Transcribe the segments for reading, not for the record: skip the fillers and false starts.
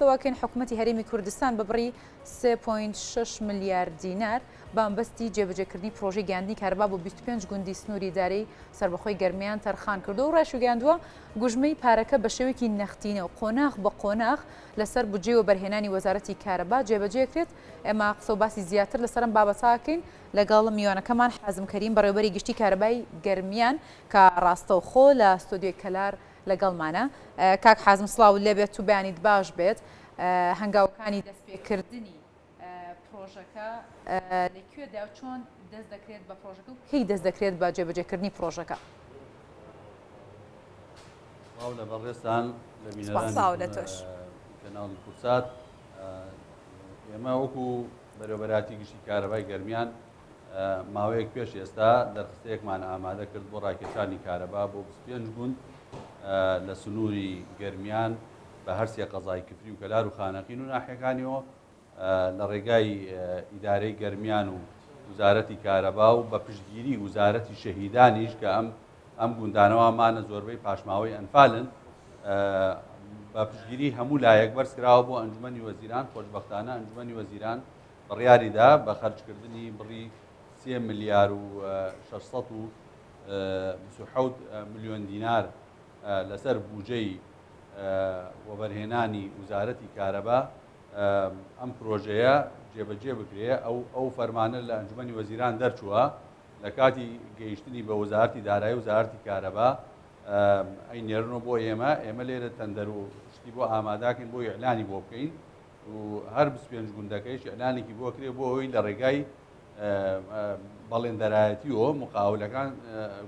لەوەکەین حکومەتی هەرێمی کوردستان بە بڕی 3.6 ملیار دینار بە مەبەستی جێبەجێکردنی پرۆژەی گەیاندنی کارەبا بۆ 25 گوندی سنووری ئیدارەی سەربەخۆی گەرمیان تەرخان کردووە و ڕایشیگەیاندووە گوژمەی پارەکە بە شێوەیەکی نەختینە و قۆناغ بە قۆناغ لەسەر بودجەی وەبەرهێنانی وەزارەتی کارەبا جێبەجێکرێت. ئێمە قسە و باسی زیاتر لەسەر ئەم بابەتە ئەکەین لەگەڵ میوانەکەمان حازم کەریم بەڕێوەبەری گشتی کارەبای گەرمیان کە ڕاستەوخۆ لە ستۆدیۆی کەلار لەگەڵمانە. کاک حازم سڵاوت لێبێت و بەیانیت باش بێت. هەنگاوەکانی دەستپێکردنی پرۆژەکە لە کوێدا و چۆن دەست دەکرێت بە پرۆژەکە و کەی دەست دەکرێت بە جێبەجێکردنی پرۆژەکە؟ سڵاو لە بەڕێزتان لە بینەرانی سڵاو لە تۆش. کەناڵی کوردسات. ئێمە وەکو بەرێوەبەراتی گشتی کارەبای گەرمیان ماوەیەک پێش ئێستا دەرخستەیەکمان ئامادە کرد بۆ ڕاکێشانی کارەبا بۆ 25 گوند لە سنووری گەرمیان بە هەرسێ قەزای کفری و کەلار و خانەقین و ناحیەکانیەوە لە ڕێگای ئیدارەی گەرمیان و وزارەتی کارەبا و بە پشتگیری وزارەتی شەهیدانیش کە ئەم ئەم گوندانەوە مانە زۆربەی پاشماوەی ئەنفالن بە پشتگیری هەموو لایەک بەرزکراوە بۆ ئەنجومەنی وەزیران خۆشبەختانە ئەنجومەنی وەزیران بڕیاریدا بە خەرجکردنی بڕی 3 ملیار و 627 ملیۆن دینار لەسەر بوجەی وەبەرهێنانی وزارەتی کارەبا ئەم پرۆژەیە جێبەجێ بکرێ ئەو ئەو فەرمانە لە ئەنجومەنی وەزیران دەرچووە لە کاتی گەیشتنی بە وەزارەتی دارایی و وەزارەتی کارەبا ئەی نێرنەوە بۆ ئێمە ئێمە لێرە تەندەر و شتی بۆ ئاماداکەین بۆ ئیعلانی بۆ بکەین و هەر 25 گوندەکەیش ئیعلانێکی بۆ کرێ بۆ ئەوەی لە ڕێگای بەڵێندەرایەتیەوە مقاولەکان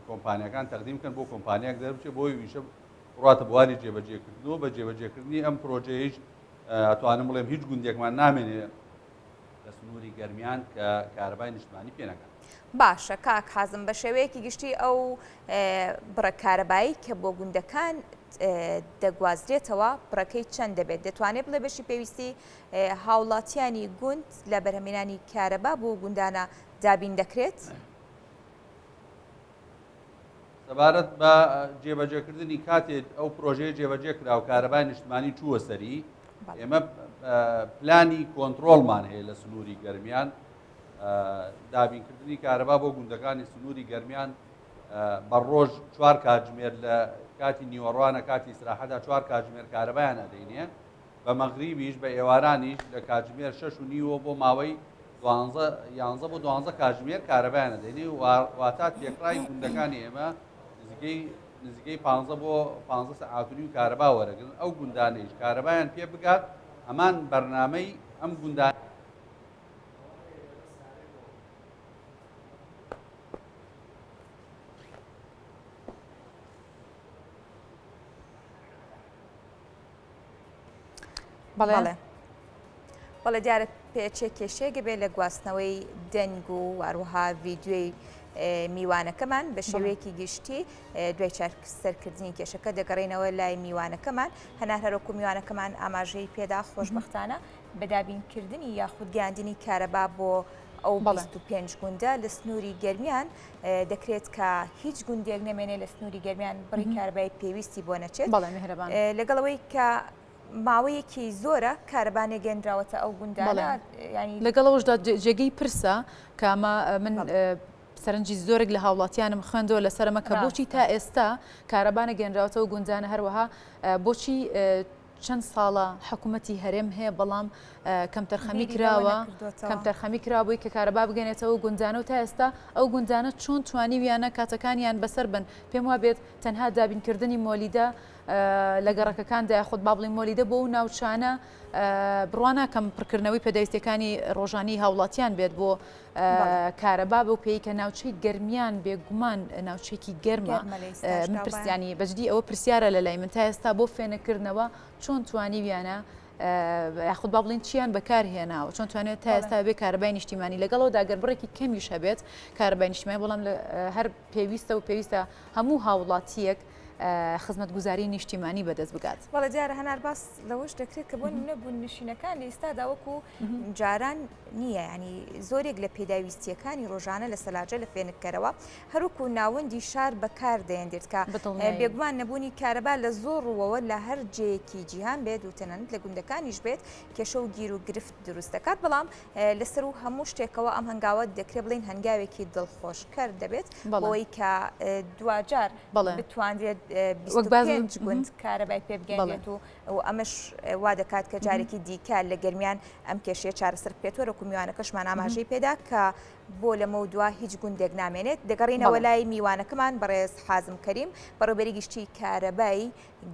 کۆمپانیەکان تەقدیم بکەن بۆ کۆمپانیاک دەربچێت بۆی ویشە بڕاتە بواری جێبەجێکردنەوە بە جێبەجێکردنی ئەم پرۆژەیەیش ئەتوانم بڵێم هیچ گوندێکمان نامێنێ لە سنووری گەرمیان کە کارەبای نیشتمانی پێ نەگات. باشە کاک حازم بە شێوەیەکی گشتی ئەو بڕە کارەبایی کە بۆ گوندەکان دەگوازرێتەوە بڕەکەی چەند دەبێت؟ دەتوانێت بڵێ بەشی پێویستی هاوڵاتیانی گوند لە بەرهەمهێنانی کارەبا بۆ گوندانە دابین دەکرێت؟ سەبارەت بە جێبەجێکردنی کاتێ ئەو پرۆژەیە جێبەجێ کرا و کارەبای نیشتمانی چووە سەری ئێمە پلانی کۆنترۆڵمان هەیە لە سنووری گەرمیان دابینکردنی کارەبا بۆ گوندەکانی سنووری گەرمیان بە ڕۆژ چوار کاتژمێر لە کاتی نیوەڕوانە کاتی ئیسراحەدا چوار کاتژمێر کارەبایان ئەدەینێ بە مەغریبیش بە ئێوارانیش لە کاتژمێر شەش و نیوە بۆ ماوەی دوانزە یانزە بۆ دوانزە کاتژمێر کارەبایان ئەدەینێ واتا تێکڕای گوندەکانی ئێمە نزیکەی نزیکەی پانزە بۆ پانزە سەعات و نیو کارەبا وەرەگرن ئەو گوندانەیش کارەبایان پێ بگات هەمان بەرنامەی ئەم گوندان بەڵێ بەڵێ دیارە پێچێ کێشەیەک بێ لە گواستنەوەی دەنگ و واروها ڤیددیوی میوانەکەمان بە شێوەیەکی گشتی دوای چارەسەرکردنی کێشەکە دەگەڕێنەوە لای میوانەکەمان هەنار هەرۆکو میوانەکەمان ئاماژەی پێدا خۆشببختانە بە دابینکردنی یاخود گەیاندنی کارەبا بۆ ئەو 25 گوندە لە سنووری گەرمیان دەکرێت کە هیچ گوندێک نەمێنێ لە سنووری گەرمیان بڕی کارەبای پێویستی بۆ نەچێت لەگەڵەوەی کە ماوەیەکی زۆرە کارەبا نەگەنراوەتە ئەو گوندانە ینی لەگەڵەوەشدا جێگەی پرسە کە ئەمە من سەرنجی زۆرێک لە هاوڵاتیانم خوێندەوە لەسەرمە کە بۆچی تا ئێستا کارەبا نەگەنراوەتەوە گوندانە هەروەها بۆچی چەند ساڵە حکوومەتی هەرێم هەیە بەڵام کەمتەرخەمی کراوە کەمتەرخەمی کرابووی کە کارەبا بگەنێتەوە گوندانە و تا ئێستا ئەو گوندانە چۆن توانیویانە کاتەکانیان بەسەر بن پێم وا بێت تەنها دابینکردنی مۆلیدە لە گەڕەکەکاندا یاخود با بڵێین مۆلیدە بۆ ئەو ناوچانە بڕوا ناکەم پڕکردنەوەی پێداویستیەکانی ڕۆژانی هاوڵاتیان بێت بۆ کارەبا بەو پێی کە ناوچەی گەرمیان بێگومان ناوچێکی گەرمە من پرسیانی بەجدی ئەوە پرسیارە لە لای من تا ئێستا بۆ فێنەکردنەوە چۆن توانیویانە یاخود با بڵین چیان بەکار هێناوە چۆن توانێت تا ئێستا بێ کارەبای نیشتیمانی لەگەڵەوە داگەر بڕێکی کەمیش هەبێت کارەبای نیشتیمانی بەڵام هەر پێویستە و پێویستە هەموو هاوڵاتیەک. خزمەتگوزاری نیشتیمانی بەدەست بگات. بەڵێ دیارە هەنار باس لەوەش دەکرێت کە بۆ نمونە گوندنشینەکان لە ئیستادا وەکو جاران نییە ینی زۆرێک لە پێداویستیەکانی ڕۆژانە لە سەلاجە لە فێنککەرەوە هەروکو ناوەندی شار بەکار دەێندرێت کە بێگومان نەبوونی کارەبا لە زۆر ڕووەوە لە هەر جێیەکی جیهان بێت و تەنانەت لە گوندەکانیش بێت کێشە و گیر و گرفت دروست دەکات بەڵام لەسەر و هەموو شتێکەوە ئەم هەنگاوە دەکرێت بڵین هەنگاوێکی دڵخۆشکەر دەبێت بەوەی کە دواجار بتوانرێت 25 گوند کارەبای پێ بگەێت و ئەمەش وا دەکات کە جارێکی دیکە لە گەرمیان ئەم کێشەیە چارەسەر بکرێت وەرەکو میوانەکەشمان ئاماژەی پێدا کە بۆ لەمە دوا هیچ گوندێک نامێنێت دەگەڕینەوە لای میوانەکەمان بەڕێز حازم کەریم بەڕێوبەری گشتی کارەبای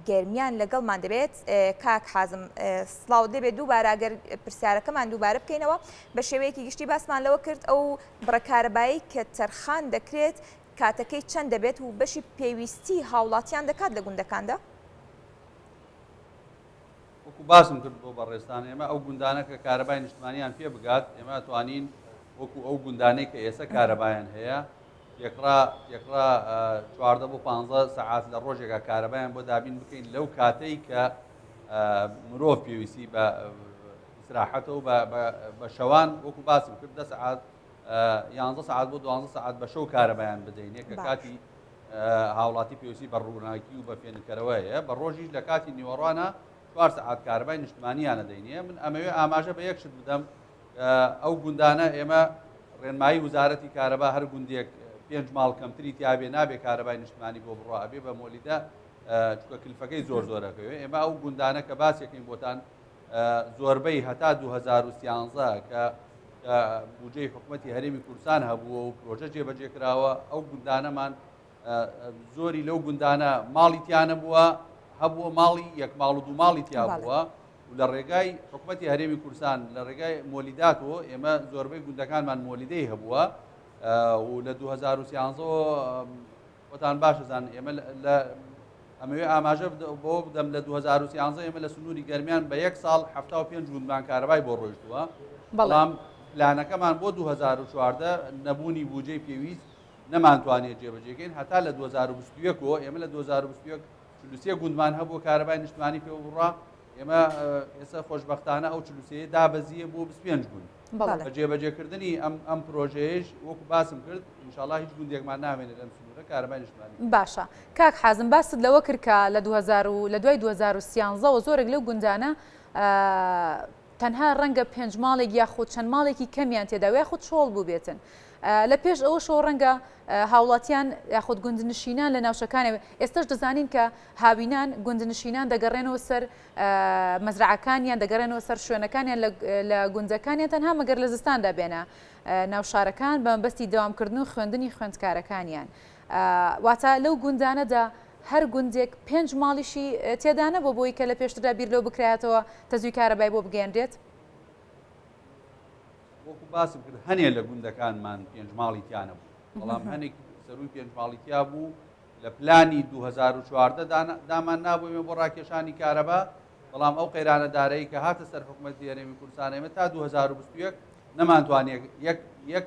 گەرمیان لەگەڵمان دەبێت کاک حازم سڵاوت لێبێت دووبارە گەر پرسیارەکەمان دووبارە بکەینەوە بە شێوەیەکی گشتی باسمان لەوە کرد ئەو بڕە کارەبایی کە تەرخان دەکرێت کاتەکەی چەند دەبێت و بەشی پێویستی هاوڵاتیان دەکات لە گوندەکاندا؟ وەکو باسم کرد بۆ بەڕێزتان ئێمە ئەو گوندانە کە کارەبای نیشتمانیان پێ بگات ئێمە توانین وەکو ئەو گوندانەی کە ئێستا کارەبایان هەیە تێکڕا تێکڕا 14 بۆ 15 سەعات لە ڕۆژێکا کارەبایان بۆ دابین بکەین لەو کاتەی کە مرۆڤ پێویستی بە ئیسراحەتە و بە شەوان وەکو باسم کرد دە سەعات یانزە سەعات بۆ دوانزە سەعات بە شەو کارەبایان بدەینێ کە کاتی هاوڵاتی پێویستی بە ڕووناکی و بە فێنکەرەوە هەیە بە ڕۆژیش لە کاتی نیوەڕانە چوار سەعات کارەبای نیشتمانیانە دەینێ من ئەمەوێ ئاماژە بە یەک شت بدەم ئەو گوندانە ئێمە ڕێنمایی وزارەتی کارەبا هەر گوندێک پێنج ماڵ کەمتری تیاابێ نابێ کارەبای نیشتمانی بۆ بڕوا ئەبێ بە مۆلیدە چکە کلفەکەی زۆر زۆرەکەوێ ئێمە ئەو گوندانە کە باسێکین بۆتان زۆربەی هەتا 2013 کە بودجەی حکوومەتی هەرێمی کوردستان هەبووە و پرۆژە جێبەجێ کراوە ئەو گوندانەمان زۆری لەو گوندانە ماڵی تیانە بووە هەبووە ماڵی یەک ماڵ و دوو ماڵی تیا بووە و لە ڕێگای حکوومەتی هەرێمی کوردستان لە ڕێگای مۆلیداتەوە ئێمە زۆربەی گوندەکانمان مۆلیدەی هەبووە و لە 2013 خۆتان باش ئەزانن ئێمە لە ئەمەوێ ئاماژە بۆ بدەم لە 2013 ئێمە لە سنووری گەرمیان بە یەک ساڵ 75 گوندمان کارەبای بۆ ڕۆیشتووە بەڵام پلانەکەمان بۆ 2014 نەبوونی بودجەی پێویست نەمانتوانێت جێبەجێکەین هەتا لە 2021 ئێمە لە 2021 43 گوندمان هەبوو کارەبای نیشتمانی پێ بڕا ئێمە ئێستا خۆشبەختانە ئەو 43 دابەزیە بۆ 25 گوند بە جێبەجێکردنی ئەم ئەم پرۆژەیەش وەکو باسم کرد ئینشاڵا هیچ گوندێکمان نامێنێت لەم سنوورە کارەبای نیشتمانی. باشە کاک حازم باست لەوە کرد کە لە 2000 و لە دوای 2013 وە زۆرێک لەو گوندانە تەنها ڕەنگە پێنج ماڵێک یاخود چەند ماڵێکی کەمیان تێدا یاخود چۆڵ بووبێتن لە پێش ئەوەشەوە ڕەنگە هاوڵاتیان یاخود گوندنشینان لە ناوچەکانی ئێستش دەزانین کە هاوینان گوندنشینان دەگەڕێنەوە سەر مەزرەعەکانیان دەگەڕێنەوە سەر شوێنەکانیان لە گوندەکانیان تەنها مەگەر لە زستاندا بێنە ناو شارەکان بە مەبەستی دەوامکردن و خوێندنی خوێندکارەکانیان واتە لەو گوندانەدا هەر گوندێک پێنج ماڵیشی تێدا نەبوو بۆی کە لە پێشتردا بیر لەو بکرایەتەوە تەزووی کارەبای بۆ بگەیەنرێت؟ وەکو باسم کرد هەنێ لە گوندەکانمان پێنج ماڵی تیا نەبوو بەڵام هەنێک سەروی پێنج ماڵی تیا بوو لە پلانی 2014 دامان نابوو ئێمە بۆ ڕاکێشانی کارەبا، بەڵام ئەو قەیرانە دارایی کە هاتە سەر حکومەتی هەرێمی کوردستان ئێمە تا 2021 نەمانتوانی یەک یەک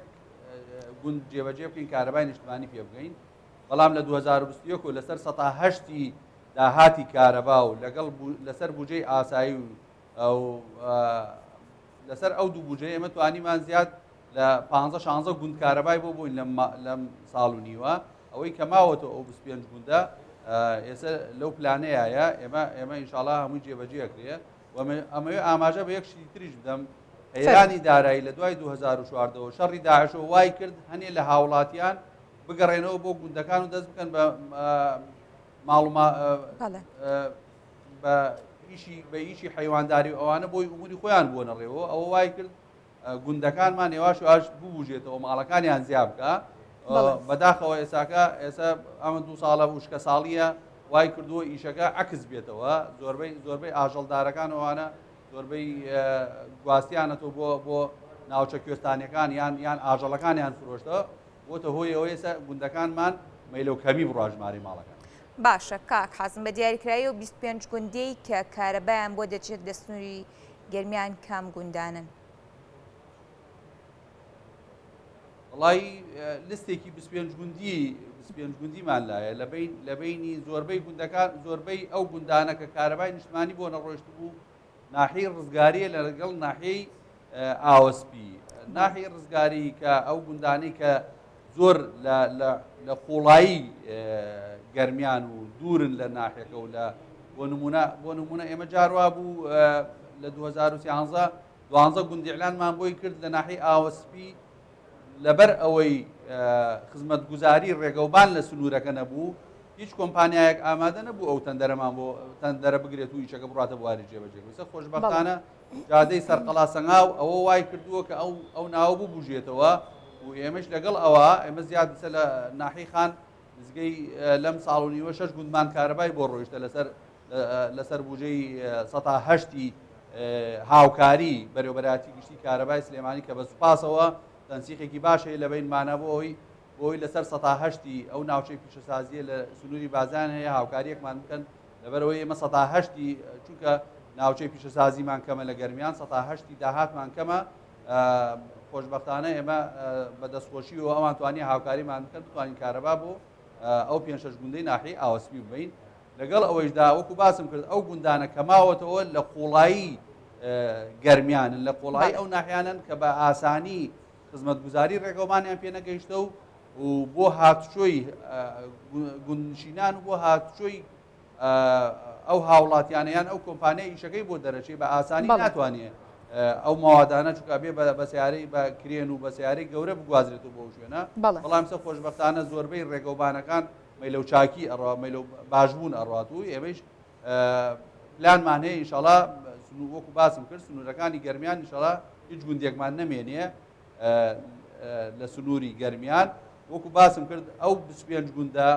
گوند جێبەجێ بکەین کارەبای نیشتمانی پێ بگەین بەڵام لە 2021 و لەسەر سەتا هەشتی داهاتی کارەبا و لەگەڵ لەسەر بودجەی ئاسایی و ئەو لەسەر ئەو دوو بودجەیە ئێمە توانیمان زیاد لە پانزە شانزە گوند کارەبای بۆ بووین لەم ساڵ و نیوە ئەوەی کە ماوەتەوە ئەو 25 گوندە ئێستا لەو پلانەیە ئێمە ئێمە ئینشاڵا هەمووی جێبەجێ ئەکرێ و ئەمەوێ ئاماژە بە یەک شتی تریش بدەم قەیرانی دارایی لە دوای 2014 شەڕی داعشەوە وای کرد هەنێ لە هاوڵاتیان بگەڕێنەوە بۆ گوندەکان و دەست بکەن بە ماڵ بە ئیشی بە ئیشی حیوانداری و ئەوانە بۆی ئوموری خۆیان بۆ نەڕێەوە ئەوە وای کرد گوندەکانمان هێواش هێواش ببوژێتەوە ماڵەکانیان زیا بکە بەداخەوە ئێساکە ئێستا ئەمە دوو ساڵە وشکە ساڵیە وای کردووە ئیشەکە عکس بێتەوە زۆربەی زۆربەی ئاژەڵدارەکان ئەوانە زۆربەی گواستیانەتەوە بۆ بۆ ناوچە کوێستانەکان یان یان ئاژەڵەکانیان فرۆشتەوە بۆتە هۆی ئەوەی ئێستا گوندەکانمان مەیلەو کەمی بڕوا ژمارەی ماڵەکان. باشە کاک حازم بە دیاریکراوی ئەو 25 گوندەی کە کارەبایان بۆ دەچێت لە سنووری گەرمیان کام گوندانن؟ وەڵایی لستێکی 25 گوندی 25 گوندیمان لایە لە بین لە بینی زۆربەی گوندەکان زۆربەی ئەو گوندانە کە کارەبای نیشتمانی بۆ نەڕۆیشت بوو ناحیەی ڕزگاریە لەگەڵ ناحیەی ئاوەسپی ناحیەی ڕزگاری کە ئەو گوندانەی کە زۆر لە قوڵایی گەرمیان و دوورن لە ناحیەکە و لە بۆ نمونە بۆ نمونە ئێمە جاروا بوو لە 2013 دوانزە گوندی ئیعلانمان بۆی کرد لە ناحیەی ئاوەسپی لەبەر ئەوەی خزمەتگوزاری ڕێگەوبان لە سنوورەکە نەبوو، هیچ کۆمپانیایەک ئامادە نەبوو ئەو تەندەرەمان بۆ تەندەرە بگرێت و ئیشەکە بڕاتە بواری جێبەجێ. ئێستا خۆشبەختانە جادەی سەرقەڵا سەنگاو ئەوە وای کردووە کە ئەو ئەو ناوە ببوژێتەوە و ئێمەش لەگەڵ ئەوە ئێمە زیاد بسە لە ناحی خان نزگەی لەم ساڵ و نیوە شەش گوندمان کارەبای بۆ ڕۆیشتە لەسەر لەسەر بوجەی سەتا هەشتی هاوکاری بەرێوبەراتی گشتی کارەبای سلێمانی کە بە سوپاسەوە تەنسیقێکی باش هەیە لە بینمانە بۆ ئەوەی بۆی لەسەر سەتا هەشتی ئەو ناوچەی پیشەسازیە لە سنووری بازان هەیە هاوکاریەکمان بکەن لەبەرەوەی ئێمە سەتا هەشتی چونکە ناوچەی پیشەسازیمان کەمە لە گەرمیان سەتا هەشتی داهاتمان کەمە خۆشببختانە ئێمە بە دەستخۆشی و ئەوان توانی هاوکاریمان بکەن بتوانین کارەبا بۆ ئەو پێ شەش گوندەی ناحی ئاوەسپی ببین لەگەڵ ئەوەیشدا وەکو باسم کرد ئەو گوندانە کە ماوەتەوە لە قوڵایی گەرمیانن لە قوڵایی ئەو ناحیانن کە بە ئاسانی خزمەتگوزاری ڕێگەوبانیان پێ نەگەیشتە و و بۆ هاتوچۆی گوندنشینان و بۆ هاتوچۆی ئەو هاوڵاتیانەیان ئەو کۆمپانیای ئیشەکەی بۆ دەرەچێ بە ئاسانی ناتوانێت ئەو مەوادانە چونکە بێ بە سیارەی بە کرێن و بە سیارەی گەورە بگوازرێتەوە بۆ شوێنە بەڵام سە خۆشببختانە زۆربەی ڕێگەوبانەکان مەیلەو چاکی ئەڕوا مەیلەو باشبوون ئەڕوات و ئێمەیش پلانمان هەیە ئینشاڵا وەکو باسم کرد سنوورەکانی گەرمیان ئینشاڵا هیچ گوندێکمان نەمێنێ لە سنووری گەرمیان وەکو باسم کرد ئەو 25 گوندە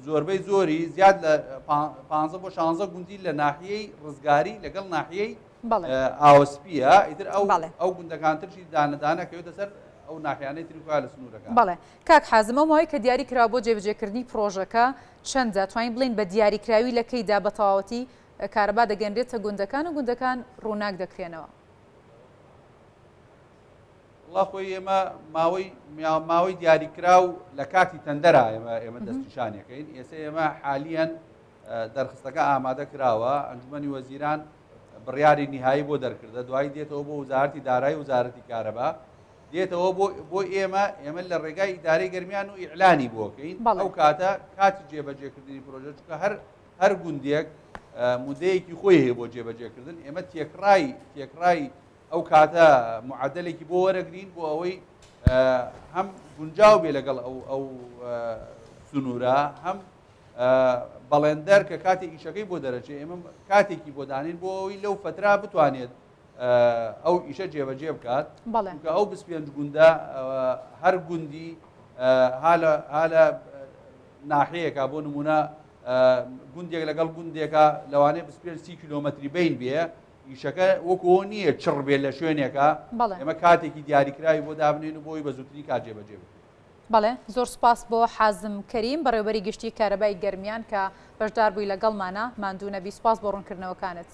زۆربەی زۆری زیاد لە 15 بۆ 16 گوندی لە ناحیەی ڕزگاری لەگەڵ ناحیەی ئاوسپیە ئیتر ئەو ئەو گوندەکان ترشی دانەدانە کەوێتە سەر ئەو ناحیانەی تری لە سنوورەکان. بەڵێ کاک حازم ئەو ماوەی کە دیاری کراوە بۆ جێبەجێکردنی پڕۆژەکە چەندە؟ توانین بڵێین بە دیاریکراوی لە کەیدا بە تەواوەتی کارەبا دەگەنرێتە گوندەکان و گوندەکان ڕووناک دەکرێنەوە؟ وەڵا خۆی ئێمە ماوەی ماوەی دیاریکراو لە کاتی تەندەرا ئێمە ئێمە دەستنیشانەکەین ئێستا ئێمە حالیەن دەرخستەکە ئامادە کراوە ئەنجومەنی وەزیران بڕیاری نیهایی بۆ دەرکردە دوایی دێتەوە بۆ وزارەتی دارایی وزارەتی کارەبا دێتەوە بۆ بۆ ئێمە ئێمە لە ڕێگای ئیدارەی گەرمیان و ئیعلانی بۆکەین ئەو کاتە کاتی جێبەجێکردنی پرۆژە چونکە هەر هەر گوندێک مدەیەکی خۆی هەیە بۆ جێبەجێکردن ئێمە تێکڕای تێکڕای ئەو کاتە معدلێکی بۆ وەرەگرین بۆ ئەوەی هەم گونجاو بێ لەگەڵ ئەو ئەو سنوورە هەم بەڵێندەر کە کاتێک ئیشەکەی بۆ دەرەچێ ئێمە کاتێکی بۆ دانین بۆ ئەوەی لەو فترا بتوانێت ئەو ئیشە جێبەجێ بکات چونکە ئەو 25 گوندە هەر گوندی ها لە ناحەیەکە بۆ نمونە گوندێک لەگەڵ گوندێکە لەوانەیە 25 سی کیلۆمەتری بین بێ ئیشەکە وەکو نییە چڕ بێت لە شوێنێکە ئێمە کاتێکی دیاریکراوی بۆ دابنێن و بۆی بە زووترین کات جێبەجێ بکرێت. بەڵێ زۆر سوپاس بۆ حازم کەریم بەڕێوبەری گشتی کارەبای گەرمیان کە بەشدار بووی لەگەڵمانا، ماندوو نەبی سوپاس بۆ ڕوونکردنەوەکانت.